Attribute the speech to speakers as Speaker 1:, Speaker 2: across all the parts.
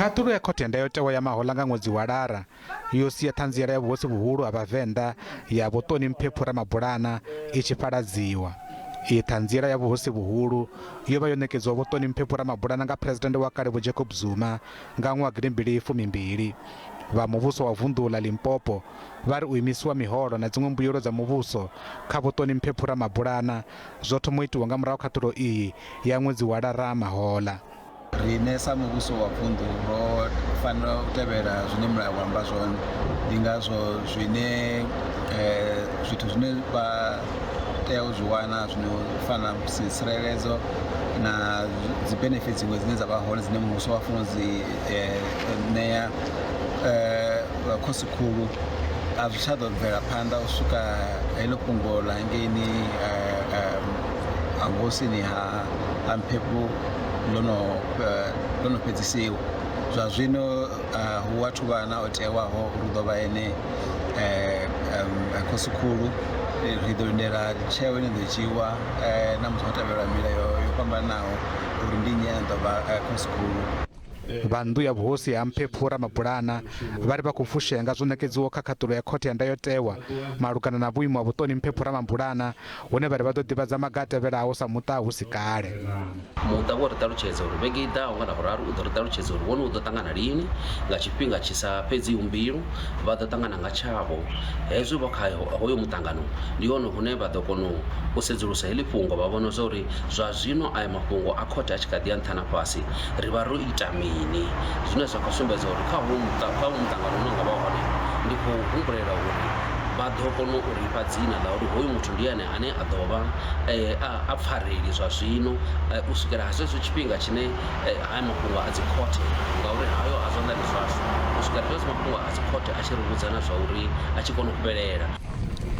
Speaker 1: Khaṱulo ya khothe ya ndayotewa ya mahoḽa nga ṅwedzi wa Lara yo sia ṱhanziela ya vhuhosi vhuhulu ha Vhavenḓa ya Vho Toni Mphephu Ramabulana i tshi fhaladziwa. Iyi ṱhanziela ya vhuhosi vhuhulu yo vha yo ṋekedziwa Vho Toni Mphephu Ramabulana nga Phresidennde wa kale Vho Jacob Zuma nga ṅwaha gidimbili fumimbili. Vha muvhuso wa vunḓu ḽa Limpopo vha ri u imisiwa miholo na dziṅwe mbuyelo dza muvhuso kha Vho Toni Mphephu Ramabulana zwo thoma u itiwa nga murahu khaṱulo iyi ya ṅwedzi wa Lara mahoḽa.
Speaker 2: Riṋe sa muvhuso wa vunḓu ro fanela u tevhela zwine mulayo wa amba zwone, ndi ngazwo zwine zwithu zwine vha tea u zwi wana zwino fana tsireledzo na dzi benefits dziṅwe dzine dza vha hone dzine muvhuso wa funa u dzi ṋea khosikhulu a zwi tsha ḓo bvela phanḓa u swika heḽo fhungo ḽa hangeini vhuhosini ha Mphephu ḽo no ḽo no fhedzisiwa. Zwa zwino hu athu vha na o tewaho uri u ḓo vha ene khosikhulu, ri ḓo lindela tsheo ine ḓo dzhiiwa na musi ho tevhelwa milayo yo fhambananaho uri ndi nnyi ane a ḓo vha khosikhulu.
Speaker 1: Vha nnḓu ya vhuhosi ha Mphephu Ramabulana vha ri vha khou fushea nga zwo ṋekedziwaho kha khaṱulo ya khothe ya ndayotewa malugana na vhuimo ha Vho Toni Mphephu Ramabulana hune vha ri vha ḓo ḓivhadza maga a tevhelaho sa muṱa hu si kale.
Speaker 3: Muṱa vho ri ṱalutshedza uri vhege i ḓaho nga Ḽavhuraru u ḓo ri ṱalutshedza uri wone u ḓo ṱangana lini nga tshifhinga tshi sa fhedziho mbilu. Vha ḓo ṱangana nga tshavho. Hezwi vho kha hoyo muṱangano ndi hone hune vha ḓo kona u sedzulusa heḽi fhungo vha vhona zwa uri zwa zwino aya mafhungo a khothe a tshi kha ḓi ya nṱha na fhasi ri vha ro ita mini. Zwine zwa khou sumbedza uri kha hoyu muṱangano une unga vha hone ndi khou humbulela uri vha ḓo kona u ri fha dzina ḽa uri hoyu muthu ndi ene ane a ḓo vha a pfareli zwa zwino u swikela ha zwezwo tshifhinga tshine haya mafhungo a dzi khothe ngauri hayo a zwanḓani zwashu u swikela zwezwo mafhungo a dzi khothe a tshi ri vhudza na zwa uri a tshi kona u fhelela.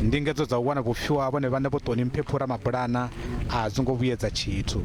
Speaker 1: Ndingedzo dza u wana vhupfiwa ha vhone vhaṋe Vho Toni Mphephu Ramabulana a dzi ngo vhuyedza tshithu.